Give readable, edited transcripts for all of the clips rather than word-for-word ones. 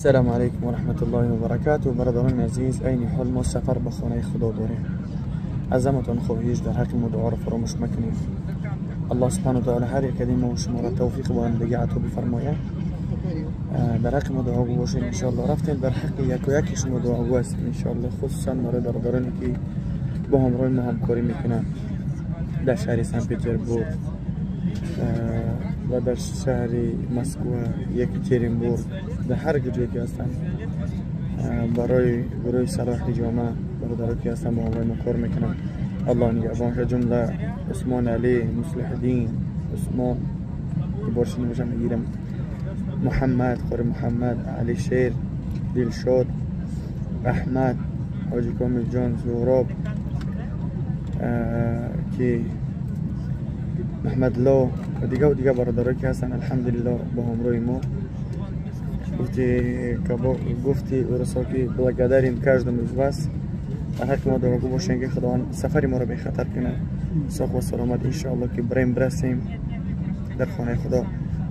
السلام علیکم و رحمت الله و برکاته. برادران عزیز، عین حال ما سفر به خانه خدا داریم. عظمتان خواهش در حق ما دعا را فراموش مکنید. الله سبحانه و تعالی هر یک ما و شما را توفیق و بندگی عطا بفرماید. در حق ما دعاگو باشین ان شاء الله. رفتیم در حق یک و یک شما دعاگو هستیم ان شاء الله، خصوصا برای برادرانی که با همراه ما همکاری میکنن در شهر سن پیتربورگ و در شهر مسکو، یکاترینبورگ، در هر جایی که هستن برای گروه صلاح جامعه برادرانی که هستن با همراه ما کار میکنن. الله نگهبان. جمله عثمان علی، مصلح الدین، عثمان که بارش نمیشم میگیرم، محمد، قاری محمد، علی شیر، دلشاد، احمد، حاجی کامل جان، زوراب، که محمد لا و دیگه و دیگه برادرایی که هستن الحمدلله با همراه ما. گفتی ورسا که благодарим каждому из вас. در حق ما دعاگو باشین که خداوند سفر ما رو به خطر کنه، صاح و سلامت انشاءالله که بریم برسیم در خانه خدا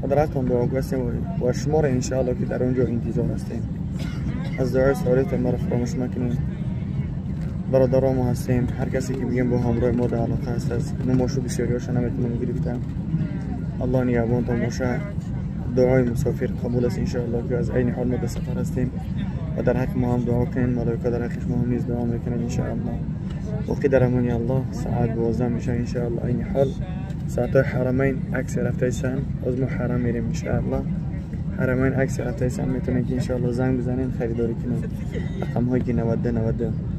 و در حقتون دعاگو هستیم و شما رو انشاءالله که در اونجا انتظار هستیم. از دعای صالحتون ما رو فراموش مکنیم. برادران ما هستیم، هر کسی که بگیم با همراه ما در علاقه هست، از نماشو بسیاریاشو نمیتونم گرفتم. الله نگهبانتون باشه. دعای مسافر قبول است انشاءالله که از عین حال ما در سفر هستیم و در حق ما هم دعا کنین، ملائکه در حق شما هم نیز دعا میکنن انشاءالله. وقتی در امان الله ساعت 12 میشه انشاءالله. عین حال ساعت حرمین عکس رفته سن از ما حرم میریم انشاءالله. حرمین عکس رفته سن میتونین که انشاءالله زنگ بزنین خریداری کنین. رقم هایی که 92 92.